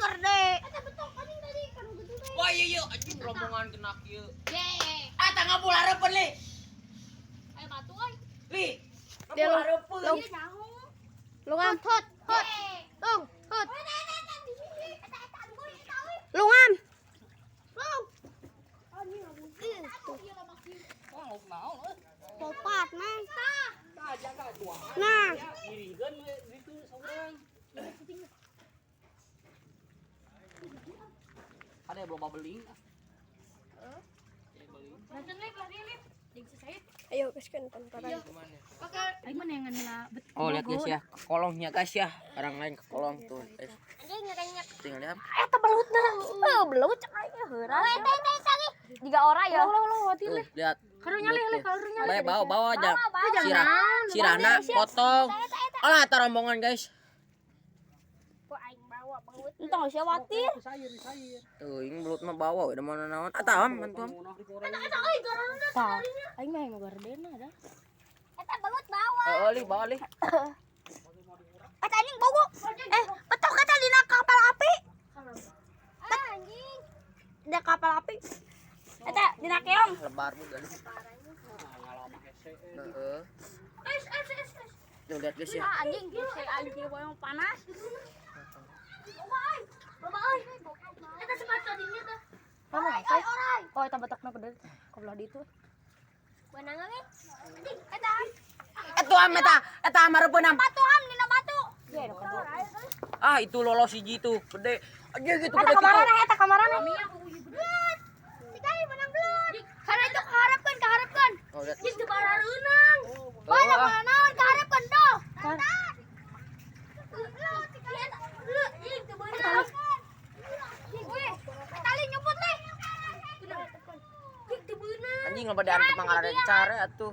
Gede. Eta betok anjing tadi kan gede. Wah, iya iya anjing rombongan kena kieu. Ye. Ah, tangga bola hareupeun li. Ayo batu euy. Li. Dia Bola lu. hareupeun. Lu. Iya nyaho. Lungam. Hot, hot. Lung, hot. Eta eta eta di sini. Eta eta anu eta euy. Lungam. Lung. Popat nang. Nah, Ada yang belum beling. Ayo gaskeun tontonan. Oh, lihat guys ya, ke kolongnya guys ya. Orang lain ke kolong tuh, guys. Anjing ngerenyak. Tinggal lihat. Eta belutna. Heuh, belut cek aing heureuh. Eta eta eta ge. Jiga ora ya. Tuh, lihat. Karunya leh, karunya. Baik, bawa bawa aja. Bawa, Sirah, sirahna potong. Alah, eta rombongan guys. Kok aing bawa belut. Entong sia watir. Tuh, ini belut mah bawa udah mana naon. Atah, am, mantu am. Eta eta euy garana Tah, aing mah yang gardena dah. Eta belut bawa. Oh, li, bawa li. Eta anjing bogo. Eh, betok eta dina kapal api. Ah, anjing. Dina kapal api. Eta dina keong. Lebar bu guys. Heeh. Es es es es. Tuh, lihat guys ya. Ah, anjing, saya anjing yang panas. Loba euy. Loba euy. Eta sepatu tadinya teh. Mana? Orai, orai. Oh, eta betokna gede. Kebelah ditu. Benang ge. Anjing, eta. Eta am eta, eta am hareupeun am. Batu am dina batu. Iya, ada kedua. Ah, itu lolos hiji tuh, gede. Anjing gitu Eta gede gitu. kamarana, eta kamarana. Belut. Sekali menang belut. Karena itu keharapkan, keharapkan. Oh, lihat. Jeung teu barareunang. Oh, Banyak ah. mana naon keharapkan doh. Kan. Belut, sekali eta. Belut, jeung teu beunang. Weh, tali nyumput leh. Jeung teu beunang. Anjing loba diantep mah ngarada care atuh.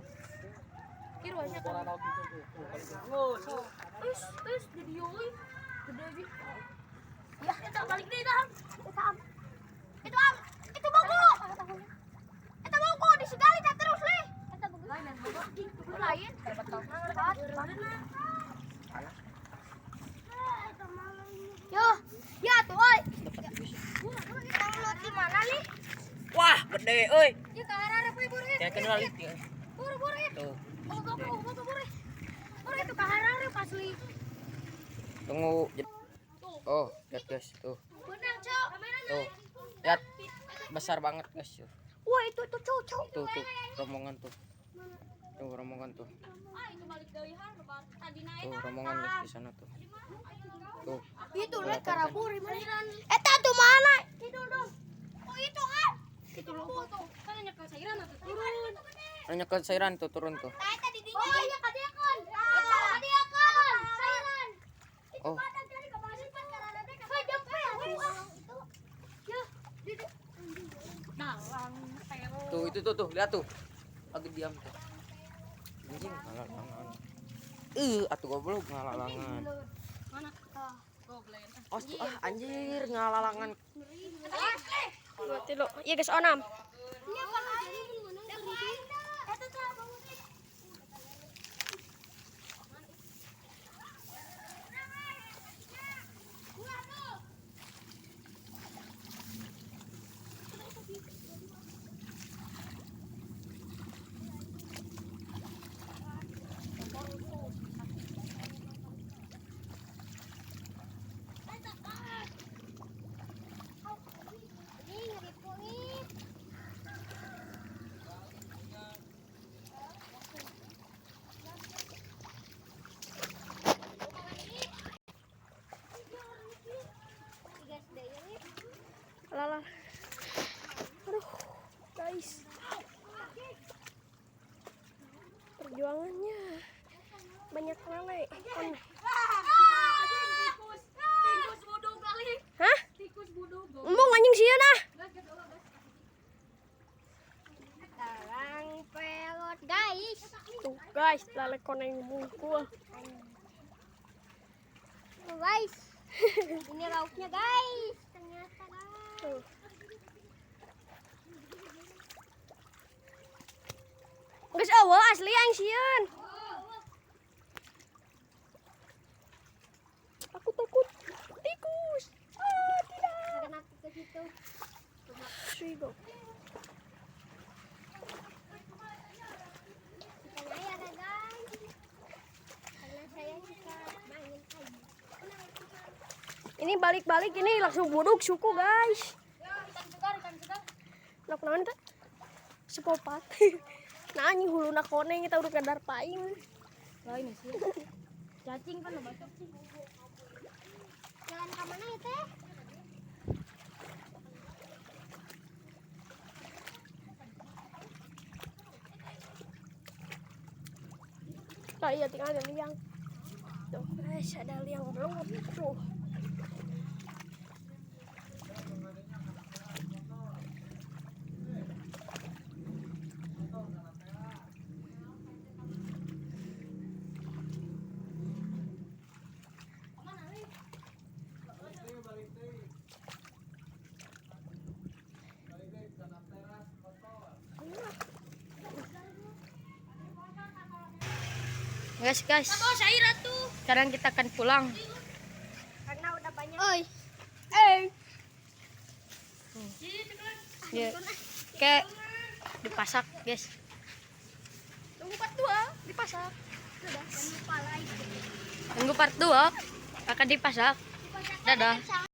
Terus, terus jadi euy. Gede bi. Ya, eta balik deui tah. Eta am. Itu am. Itu bogo. Eta bogo disigali tah terus leh. Eta bogo. Lain. Yo, ya tuh euy. Dapat guys. Belut di mana nih? Wah, gede euy. Ya ke arah arah buru Tinggal kenal li. Buru buru ya. Tuh. Bogo bogo bogo buru. Buru itu ke arah arah asli. Tunggu. Oh, lihat guys, tuh. Benang, Cok. Tuh. Lihat. Besar banget guys tuh. Wah, itu cok cok. Tuh, tuh, rombongan tuh. Tuh, rombongan tuh. Ah, itu balik dari har tadi naik. Tuh, rombongan guys di sana tuh. Tuh. Itu lek karaburi mana? Eta tuh mana? Tidur dong. Oh, itu ah. Itu lobo tuh. Kan nyekel cairan atau turun. Nanya ke cairan tuh turun tuh. Tah eta di dinya. Oh, iya kadiakeun. Eta kadiakeun. Cairan. Itu Oh. badan tadi ka basipan karena teh ka jempe. Itu. Ya, di Tuh, itu tuh tuh, lihat tuh. Lagi diam tuh. Anjing ngalalangan. Atuh goblok ngalalangan. Mana? Oh, tuh, ah anjir ngalalangan. Dua tilu. Iya guys, onam. Iya, Pak. Eta tah bangun. Alah. Aduh, guys. Perjuangannya banyak lele. Kan. Tikus, tikus bodoh kali. Hah? Tikus bodoh. Embung anjing sieun ah. Tarang pelot guys. Tuh guys, lele koneng bungkul. Tuh, guys. Ini lauknya guys. Ternyata guys. Tuh. Geus eueuh asli aing sieun. Aku takut tikus. Ah, Ini balik-balik ini langsung buduk suku, guys. Ikan segar, ikan segar. Nak naon teh? Sepopat. Nah, anjing huluna koneng kita udah kadar paing. Lain sih. Cacing kan loba cacing. Jalan ke mana ya teh? Nah, iya tinggal ada liang. Tuh, guys, ada liang belut tuh. Guys, guys. Sekarang kita akan pulang. Karena udah banyak. Oi. Eh. Ya. Kayak dipasak, guys. Tunggu part 2 dipasak. Sudah, jangan lupa like. Tunggu part 2 akan dipasak. Dipasak. Dadah.